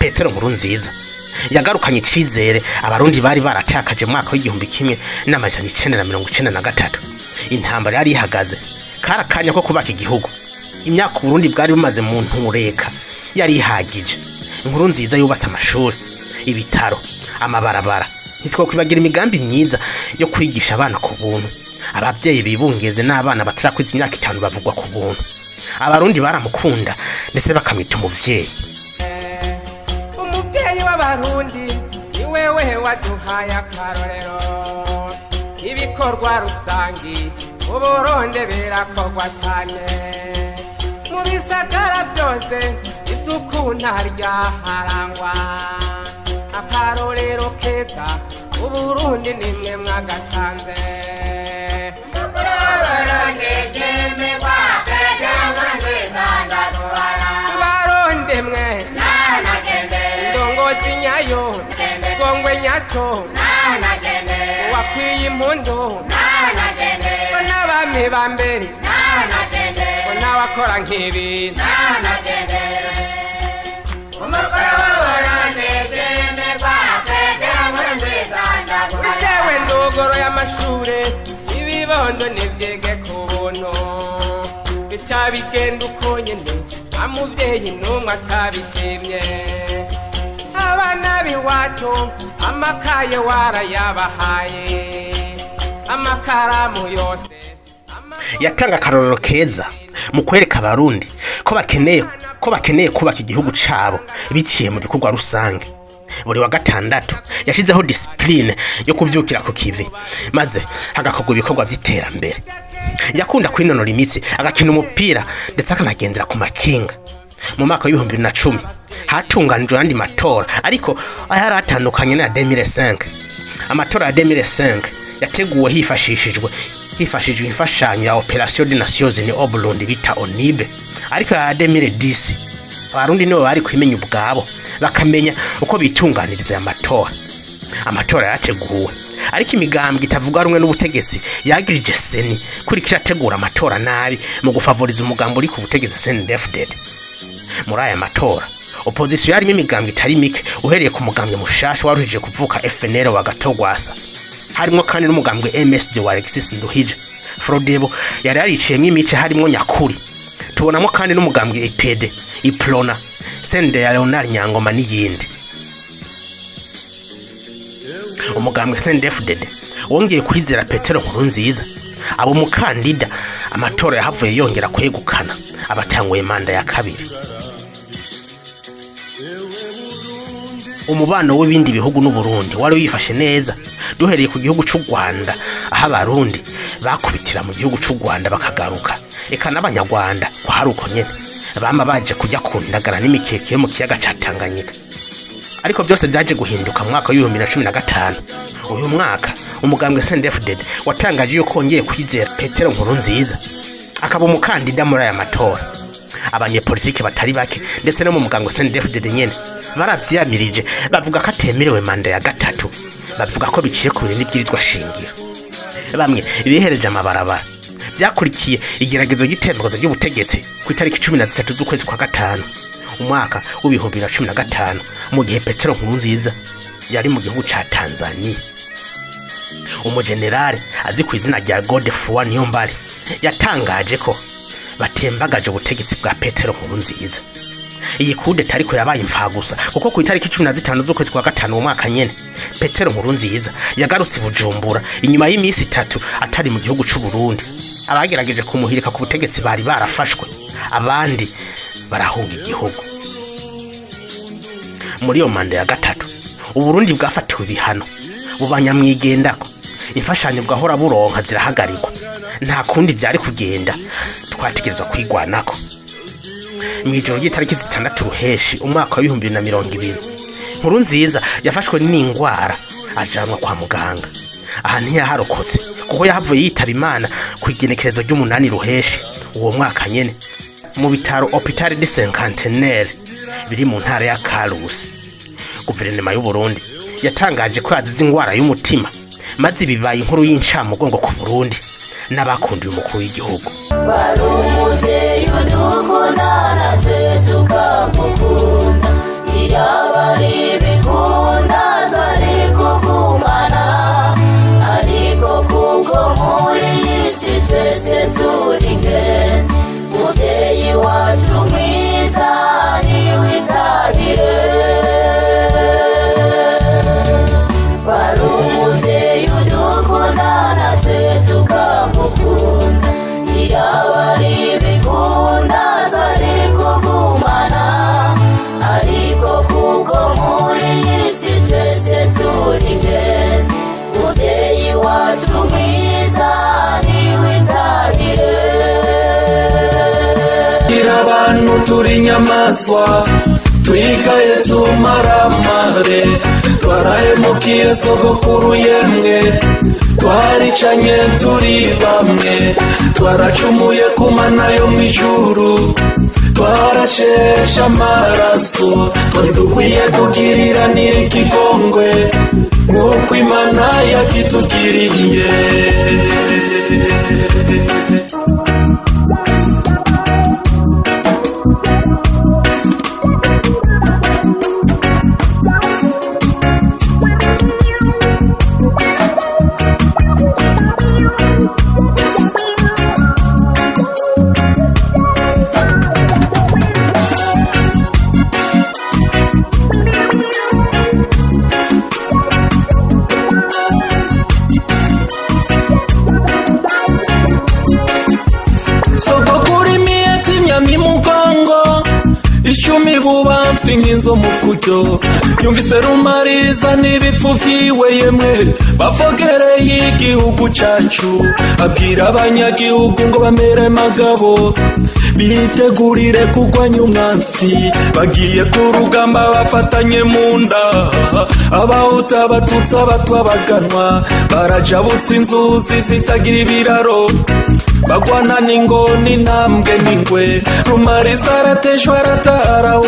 Petero Nkurunziza yagarukanye icizere abarundi bari baratakaje mu mwaka w'1993. Intambara yari ihagaze, kari akanya ko kubaka igihugu. Imyaka Uburundi bwari bumaze mu ntureka yari ihagije. Nkurunziza yubatse amashuri, ibitaro, amabarabara. Ntitwokwibagira imigambi myiza yo kwigisha abana ku buntu. Ababyeyi bibungeze n'abana batarakwiza imyaka 5 bavugwa ku buntu. Abarundi baramukunda ndetse bakamwita umuvyeyi. Umuvyeyi w'abarundi ni wewe waduhaye akarorero. Ibikorwa rusangi mu Burundi birakorwa cyane, mu bisagara byose isuku ntaryaharangwa. Akarorero keza Uburundi nimwe mwagatanze. Barundi mwe ndongozi nyayo gongwe nyaco wakwiye impundu ko n'abami ba mbere ko n'abakora nk'ibi. Bitewe ndogoro y'amashure ibibondo nivyege ku buntu, bica bigenda uko nyene nta muvyeyi n'umwe atabishimye. Abana b'iwacu amakaye warayabahaye, amakaramu yose. Yatanga akarorero keza mu kwereka abarundi ko bakeneye kubaka igihugu cabo biciye mu bikorwa rusange. Buri wa gatandatu yashizeho discipline yo kuvyukira ku kivi, maze hagakorwa ibikorwa vy'iterambere. Yakunda kwinonora imitsi, agakina umupira ndetse akanagendera ku makinga. Mu mwaka w'ibihumbi bibiri na cumi hatunganijwe ayandi matora, ariko ayari atandukanye na 2005. Amatora ya 2005 yateguwe hifashishijwe imfashanyo ya Operation des Nations Unies au Burundi bita ONIB. Ariko ya 2010 abarundi nibo bari kwimenya ubwabo, bakamenya uko bitunganiriza aya matora. Amatora yarateguwe, ariko imigambwe itavuga rumwe n'ubutegetsi yagirije seni kuri kirategura amatora nabi mu gufavoriza umugambi uri ku butegetsi CNDD-FDD. Muri aya matora opposition yarimo imigambwe itari mike, uhereye ku mugambwe mushasha waruhije kuvuka FNL wa Gatogwasa, harimwo kandi n'umugambwe MSD wa Alexis Nduhije. Frodebo yari yariciyemwo imice harimwo Nyakuri. Tubonamo kandi n'umugambwe IPD, Iplona, Sende ya Leonard Nyangoma n'iyindi. Umugambwe CNDD-FDD wongeye kwizera Petero Nkurunziza abo mukandida. Amatora yahavuye yongera kwegukana, abatanguye manda ya kabiri. Umubano w'ibindi bihugu n'Uburundi wari wifashe neza, duhereye ku gihugu c'u Rwanda, aho abarundi bakubitira mu gihugu c'u Rwanda bakagaruka, eka n'abanyarwanda ko hari uko nyene bama baje kujya kundagara n'imikeke yo mu kiyaga ca Tanganyika. Ariko byose byaje guhinduka mu mwaka w'ibihumbi na cumi na gatanu. Uyu mwaka umugambwe CNDD-FDD watangaje yuko wongeye kwizera Petero Nkurunziza akaba umukandida muri aya matora. Abanyepolitike batari bake ndetse no mu mugambwe CNDD-FDD nyene baravyiyamirije, bavuga ko atemerewe manda ya gatatu, bavuga ko biciye ku bintu n'ibwirizwa shingiro. Bamwe bihereje amabarabara. Vyakurikiye igeragezo ry'itembagazo ry'ubutegetsi ku itariki 13 z'ukwezi kwa gatanu umwaka w'ibihumbi bibiri na cumi na gatanu, mu gihe Petero Nkurunziza yari mu gihugu ca Tanzania. Umujenerali azi ku izina rya Godefroid Niyombare yatangaje ko batembagaje ubutegetsi bwa Petero Nkurunziza. Iyi kudeta ariko yabaye imfagusa, kuko ku itariki 15 z'ukwezi kwa gatanu umwaka nyene Petero Nkurunziza yagarutse Bujumbura inyuma y'imisi 3 atari mu gihugu c'u Burundi. Abagerageje kumuhirika ku butegetsi bari barafashwe, abandi barahunga igihugu. Muri iyo manda ya gatatu Uburundi bwafatiwe ibihano, bubanyamwigendako, imfashanyo bwahora buronka zirahagarikwa. Nta kundi byari kugenda, twategerezwa kwigwanako. Mw'ijoro ry'itariki 6 Ruheshi umwaka wa 2020, Nkurunziza yafashwe n'ingwara ajanwa kwa muganga. Aha ntiyaharokotse kuko yahavuye yitaba Imana ku igenekerezo ry'umunani Ruheshi uwo mwaka nyene mu bitaro Hôpital du Cinquantenaire biri mu ntara ya Karusi. Guverinoma y'u Burundi yatangaje ko yazize ingwara y'umutima, maze bibaye inkuru y'incamugongo ku Burundi n'abakundiye umukuru w'igihugu. Barumuze yudukunda natwe tukagukunda. Iyaba ari ibikunda twari kugumana, ariko kuko muri iyi si twese turi ingenzi, muvyeyi wacu mwiza niwitahire. Wari umuvyeyi udukunda natwe tukamukunda, iyaba ari ibikunda twari kugumana, ariko kuko muri iyi si twese turi ingenzi, muvyeyi wacu mwiza niwitahire. Abantu turi inyamaswa twikaye tumaramare, twarahemukiye sogokuru yemwe, twaricanye turi bamwe, twaracumuye ku Mana yo mw'ijuru, twarasheshe amaraso, twari dukwiye kugiriranira ikigongwe nk'uko Imana yakitugiriye. Sogokuru imiyeti imyamyi mugongo, icumi bubamfi nk'inzo mu kuryo, yumvise Rumariza n'ibipfu vyiwe yemwe, bavogereye igihugu cacu, abwira abanyagihugu ngo bamere magabo, bitegurire kurwanya umwansi, bagiye ku rugamba bafatanye mu nda, abahutu abatutsi abatwa baganwa, barajabutse inzuzi zitagira ibiraro, bagwana n'ingoni intambwe n'ingwe, Rumariza arateshwa aratara.